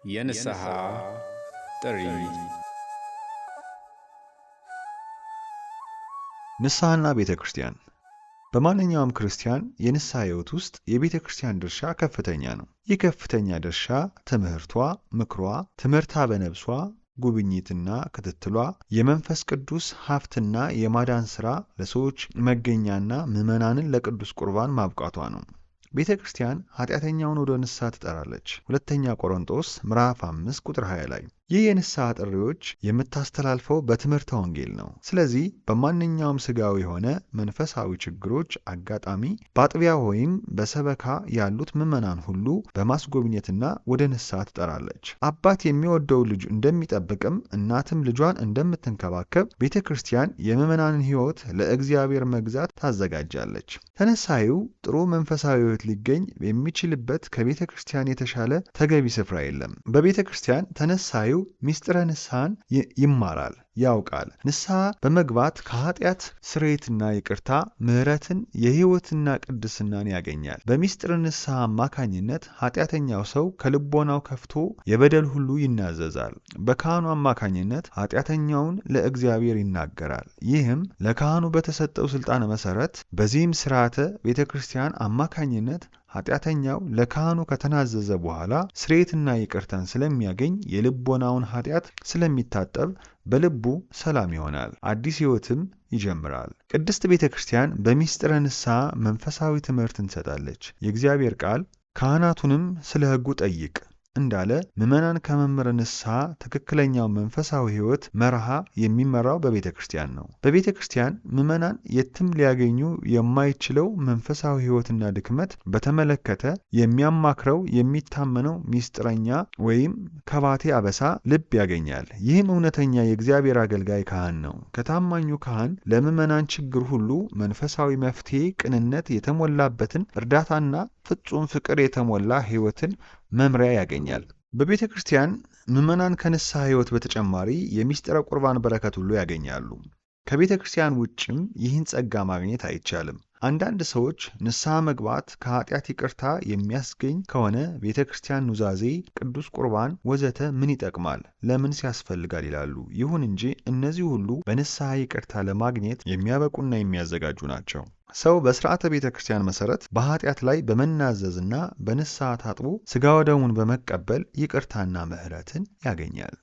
የንስሐ ጥሪ። ንስሐና ቤተ ክርስቲያን። በማንኛውም ክርስቲያን የንስሐ ሕይወት ውስጥ የቤተ ክርስቲያን ድርሻ ከፍተኛ ነው። ይህ ከፍተኛ ድርሻ ትምህርቷ፣ ምክሯ፣ ትምህርታ በነብሷ፣ ጉብኝትና ክትትሏ፣ የመንፈስ ቅዱስ ሀብትና የማዳን ሥራ ለሰዎች መገኛና ምዕመናንን ለቅዱስ ቁርባን ማብቃቷ ነው። ቤተ ክርስቲያን ኃጢአተኛውን ወደ ንስሐ ትጠራለች። ሁለተኛ ቆሮንቶስ ምዕራፍ 5 ቁጥር 20 ላይ። ይህ የንስሐ ጥሪዎች የምታስተላልፈው በትምህርተ ወንጌል ነው። ስለዚህ በማንኛውም ስጋዊ የሆነ መንፈሳዊ ችግሮች አጋጣሚ በአጥቢያ ወይም በሰበካ ያሉት ምዕመናን ሁሉ በማስጎብኘትና ወደ ንስሐ ትጠራለች። አባት የሚወደው ልጅ እንደሚጠብቅም እናትም ልጇን እንደምትንከባከብ ቤተ ክርስቲያን የምዕመናንን ሕይወት ለእግዚአብሔር መግዛት ታዘጋጃለች። ተነሳዩ ጥሩ መንፈሳዊ ሕይወት ሊገኝ የሚችልበት ከቤተ ክርስቲያን የተሻለ ተገቢ ስፍራ የለም። በቤተ ክርስቲያን ተነሳዩ ሚስጥረ ንስሐን ይማራል፣ ያውቃል። ንስሐ በመግባት ከኃጢአት ስርየትና ይቅርታ፣ ምሕረትን፣ የሕይወትና ቅድስናን ያገኛል። በሚስጥረ ንስሐ አማካኝነት ኃጢአተኛው ሰው ከልቦናው ከፍቶ የበደል ሁሉ ይናዘዛል። በካህኑ አማካኝነት ኃጢአተኛውን ለእግዚአብሔር ይናገራል። ይህም ለካህኑ በተሰጠው ስልጣን መሰረት፣ በዚህም ስርዓተ ቤተ ክርስቲያን አማካኝነት ኃጢአተኛው ለካህኑ ከተናዘዘ በኋላ ስርየትና ይቅርታን ስለሚያገኝ፣ የልቦናውን ኃጢአት ስለሚታጠብ በልቡ ሰላም ይሆናል፣ አዲስ ሕይወትም ይጀምራል። ቅድስት ቤተ ክርስቲያን በሚስጥረ ንስሐ መንፈሳዊ ትምህርትን ትሰጣለች። የእግዚአብሔር ቃል ካህናቱንም ስለ ሕጉ ጠይቅ እንዳለ ምዕመናን ከመምህረ ንስሐ ትክክለኛው መንፈሳዊ ሕይወት መርሃ የሚመራው በቤተ ክርስቲያን ነው። በቤተ ክርስቲያን ምዕመናን የትም ሊያገኙ የማይችለው መንፈሳዊ ሕይወትና ድክመት በተመለከተ የሚያማክረው የሚታመነው ሚስጥረኛ ወይም ከባቴ አበሳ ልብ ያገኛል። ይህም እውነተኛ የእግዚአብሔር አገልጋይ ካህን ነው። ከታማኙ ካህን ለምዕመናን ችግር ሁሉ መንፈሳዊ መፍትሔ፣ ቅንነት የተሞላበትን እርዳታና ፍጹም ፍቅር የተሞላ ሕይወትን መምሪያ ያገኛል። በቤተ ክርስቲያን ምዕመናን ከንስሐ ሕይወት በተጨማሪ የሚስጥረ ቁርባን በረከት ሁሉ ያገኛሉ። ከቤተ ክርስቲያን ውጭም ይህን ጸጋ ማግኘት አይቻልም። አንዳንድ ሰዎች ንስሐ መግባት ከኃጢአት ይቅርታ የሚያስገኝ ከሆነ ቤተ ክርስቲያን፣ ኑዛዜ፣ ቅዱስ ቁርባን ወዘተ ምን ይጠቅማል? ለምንስ ያስፈልጋል? ይላሉ። ይሁን እንጂ እነዚህ ሁሉ በንስሐ ይቅርታ ለማግኘት የሚያበቁና የሚያዘጋጁ ናቸው። ሰው በስርዓተ ቤተ ክርስቲያን መሰረት በኃጢአት ላይ በመናዘዝና በንስሐ ታጥቦ ሥጋ ወደሙን በመቀበል ይቅርታና ምሕረትን ያገኛል።